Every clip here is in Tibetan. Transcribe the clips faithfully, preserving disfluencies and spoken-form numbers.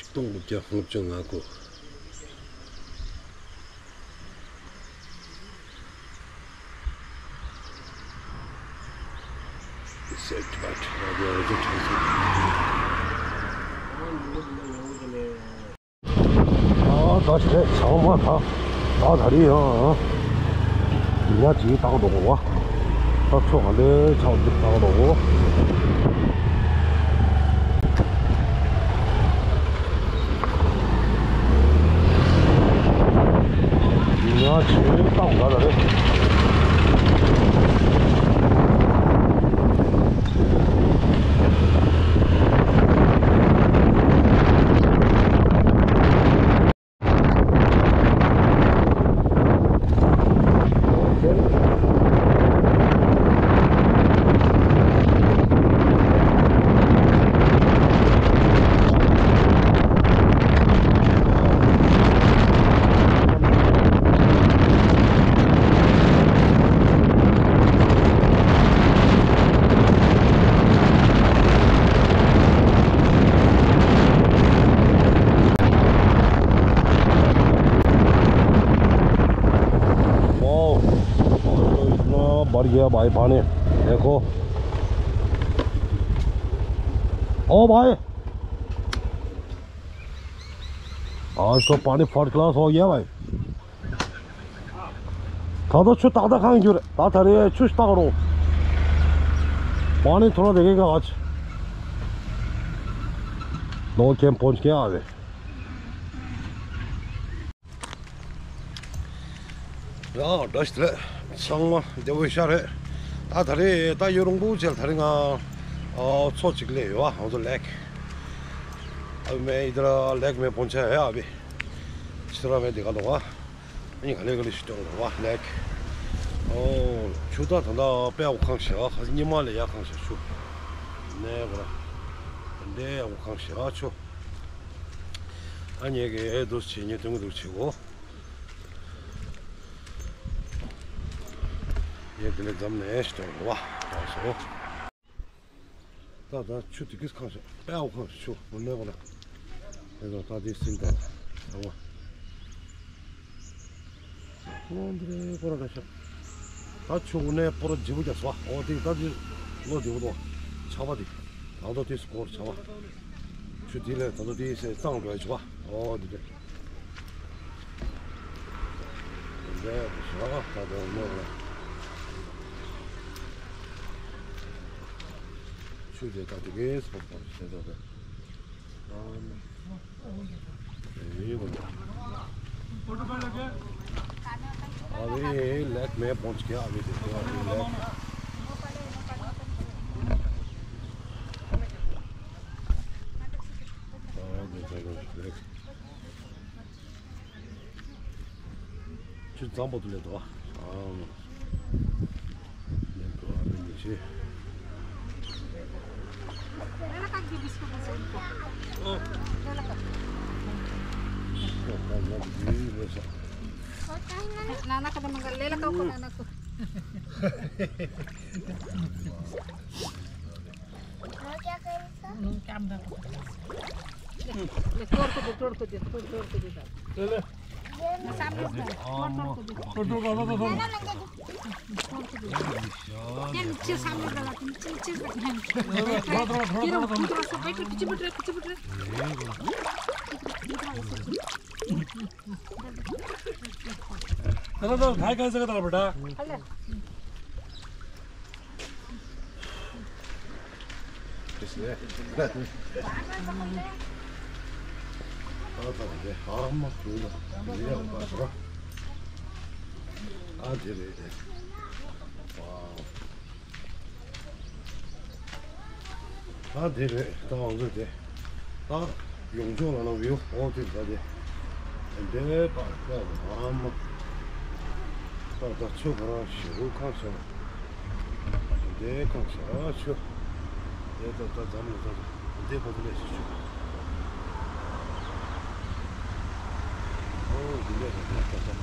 སྟོང་དགུ་བརྒྱ་ལྔ་བཅུ་ང་དགུ། ཨ་ད་ཞེས་ཚང་མ་ད་ད་ད་རེད་ཡང་ཉ་ཅིག་བཏང་འགྲོ་གོ་བ། ད་ཚོ་ག་ལེ་ཆགས་འདུག་བཏང་འགྲོ་གོ། ཉ་ཆེ་བཏང་འདྲ་ད་རེད། वाओ, इतना बढ़िया भाई पानी, देखो। ओ भाई, आज तो पानी फर्स्ट क्लास हो गया भाई। ད་ལྟ་ཆུ་ཏག་ཏག་གང་གྱུར་ད་ད་རེས་ཆུ་ཞིག་བཏང་རོགས། पानी थोड़ा देखेगा आज। दो कैंप पहुंच गया आगे। ཡང་བཀྲ་ཤིས་བདེ་ལེགས། ཚང་མ་བདེ་པོ་ཡིན་ཤག་རེད། ད་ད་རེས་ད་ཡུན་རིང་པོ་བྱས་ད་རེས་ང་ཨ་མཚོ་གཅིག་སླེབས་ཡོད་ཨ། वो तो लेक। अभी मैं इधर लेक में पहुंचा है अभी। इस तरह मैं दिखा दूंगा। ཨ་ནི་ག་ལེ་ག་ལེ་ཞིག་སྟོན་དགོས་པ་ལེགས། ཨོ། ཆུ་ད་ད་ད་དཔེ་ཡག་པོ་ཁེངས་ཤག་ཉི་མ་ལས་ཡག་ཁེངས་ཤག་ཆུ། ནས་གོ་ར། དེ་འདྲའི་ཡག་པོ་ཁེངས་ཤག་ཆུ། ཨ་ནི་གི་ཨེ་འདུག་བྱེད་ཉེ་དུང་འདུག་བྱེད་གོ། ཡེ་དེ་ལས་འཛམ་ནས་ཞིག་སྟོན་དགོས་པ་དང་སོ། ད་ད་ཆུ་དེ་གིས་ཁེངས་ཤག་དཔེ་ཡག་པོ་ཁེངས་ཤག་ཆུ་མུ་ནས་གོ་ར། དེ་ཚོ་ད་དེ་སིན་ད་ལ་ཨ་མ། ཁོང་འདི་རེད་ཁོ་ར་འདྲ་ཤག་ད་ཆུ་དངོས་གནས་སྤོ་ར་ལྗིད་པོ་རྒྱག་སོང་ཨ། འོ་དེ་ད་དེ་བློ་བདེ་པོ་འདུག་ཆར་པ་དེ་ད་ལྟ་དེ་སྐོར་ཆར་པ། ཆུ་དེ་ལས་ད་ལྟ་དེ་སེ་གཙང་འགྲོ་ཡ་ཆུ་པ་འོ་དེ་རེད། འདི་འདྲ་ཡག་པོ་ཞེ་དྲག་ད་དེ་འོ་ནོར་བ། ཆུ་དེ་ད་དེ་གས་སྤོ་སྤོ་ཞེ་དྲག་རེད། ཨ་ནི། अभी लेक में पहुंच गया, अभी देखो, अभी लेक। हाँ, देखो, लेक। ཆུ་གཙང་པོ་དུ་ལས་དོ། ཨ་ནི་ཀོ་ཨ་ནི་ཆེ། ལ་ལ་ཀ་དེ་མ་ག་ལེ་ལ་ཀ་ཁོ་ན་ན་ཀོ། ཨ་དེ་རེད། ཨ་དེ་རེད། ད་ང་ཚོ་དེ། ད་ཡོང་ཆོག་ལ་ན་བིའུ་ཨོ་དེ་ད་དེ། དེ་པ་ད་ཨ་མ། ད་ད་ཆུ་ག་ར་ཞེ་རུ་ཁ་ཆེ། དེ་ཁ་ཆེ་ཨ་ཆུ། དེ་ད་ད་འཛམ་ལ་ད་དེ་པ་དེ་ལས་ཞེ་ཆུ། ཨོ་དེ་ལས་ད་ད་ད།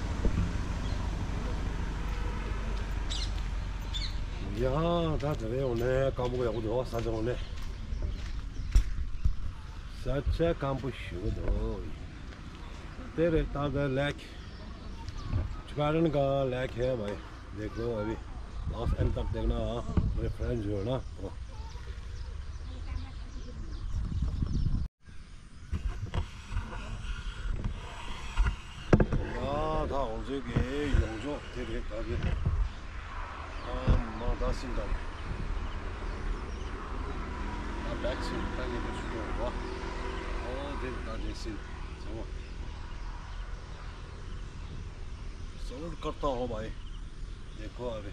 ཡ་ད་དེ་རེད། འོ་ནས་སྐམ་པོ་ཡག་པོ་འདུག་ས་ཆ་འོ་ནས། ས་ ད་ཆ་སྐམ་པོ་ཞུ་འདུག་དེ་རེད། ད་ད་ལེག་ཅི་པ་རན་ག་ལེག་ཧེ་བའི། देखो अभी लास्ट एंड तक देखना। मेरे फ्रेंड जो है ना, वो। ཡ་ད་འོང་ཚོད་ཀྱི་ཡོང་ཆོག་དེ་རེད། ད་དེ་ཨ་མ་ད་སིན་ད་ད་བེག་སིན་ད་ངེད་ཀྱི་ཚུར་ཡོང་བ། ཨོ་དེ་ད་དེ་སིན་ཚང་མ་ཟོར་ཀར་ཏ་ཧོ་བའི། देखो अभी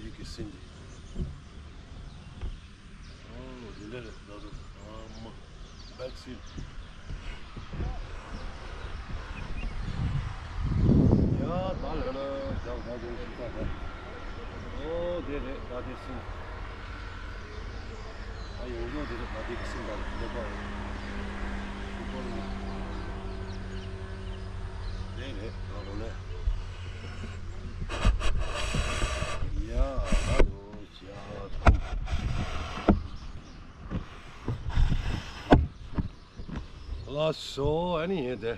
ये किस सिंह जी। ཨོ་འདི་འདྲ་རེད། ད་དུང་ཨ་མ་བེག་སིན། ཡ་ད་ལ་ལ་ཇག་ད་དུང་ཞིག་ད་ད། ཨོ་དེ་རེད། ད་དེ་སིན། ཨ་ཡོང་ཡོང་དེ་རེད། ད་དེ་སིན་ད་རེད། འདི་པ་རེད། ཤུ་པར་ནི་དེ་རེད། ད་ལོ་ལེ། ཡ་ད་དུང་ལགས་སོ། ཨ་ནི་ཡིན་ཏེ།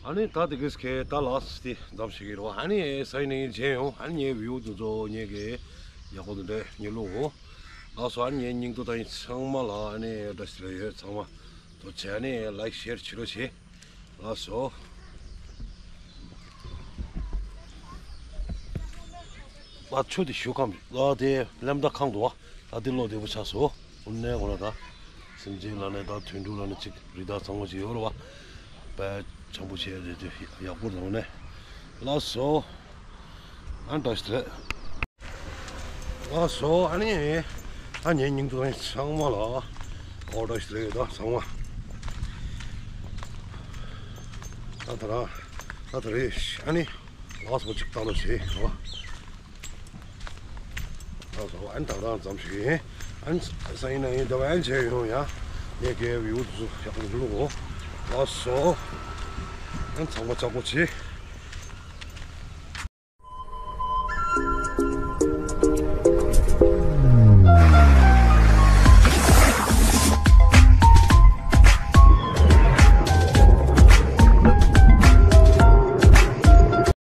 ཨ་ནི་ད་དེ་གིས་ཁེ་ད་ལགས་སི་ཏི་འཛོམས་ཤིག་གི་རོ། ཨ་ནི་སའི་ནི་ཇེ་ཡོང་། ཨ་ནི་ངའི་བིའུ་དུ་ཚོ་ངེད་ཀྱི་ཡག་པོ་དུ་འདྲ་ཉེ་ལུ་འོ། ལགས་སོ། ཨ་ནི་ངའི་སྙིང་ཐོ་ད་ཡིན་ཚང་མ་ལ་ཨ་ནི་བཀྲ་ཤིས་བདེ་ལེགས་ཡོད། ཚང་མ་ཐུགས་རྗེ་ཆེ། ཨ་ནི་ལའིཀ་ཤེར་བྱེད་རོགས་བྱེད། ལགས་སོ། ཨ་ཆུ་དེ་ཞུ་ཁམས་ལ་དེ་ལམ་ད་ཁང་དུ་བ། ད་དེ་ལོ་བདེ་པོ་ཆགས་སོ། དངོས་གནས་ངོ་ལ་ད་སེམས་ཅན་ལ་ནས་ད་དུད་འགྲོ་ལ་ནས་ཅིག་རི་དྭགས་ཚང་མ་ཅིག་ཡོད་རེད་བ། དཔེ་བྱང་པོ་བྱས་རེད་དེ་ཡག་པོ་རེད། དངོས་གནས་ལགས་སོ། ཨ་ནི་བཀྲ་ཤིས་བདེ་ལེགས། ལགས་སོ། ཨ་ནི་ད་ངའི་སྙིང་ཐོ་ཚང་མ་ལ་ཨོ་བཀྲ་ཤིས་བདེ་ལེགས་ད་ཚང་མ། ད་ད་ར་ད་ད་རེད། ཨ་ནི་ལགས་སོ་ཅིག་ལྟ་ལོ་བྱེད་རོ། ལགས་སོ། ཨ་ནི་ད་ད་ཙམ་ཞིག་ཡིན། ཨ་ནི་ས་ཡིན་ན་ཡིན། ད་བན་ཆེ་ཡོང་ཡ། ངས་ཀའི་བིའུ་དུ་ཡག་པོ་འདུག་ལོ། ལགས་སོ། ཨ་ནི་ཚང་མ་ལྕགས་པོ་བྱེད།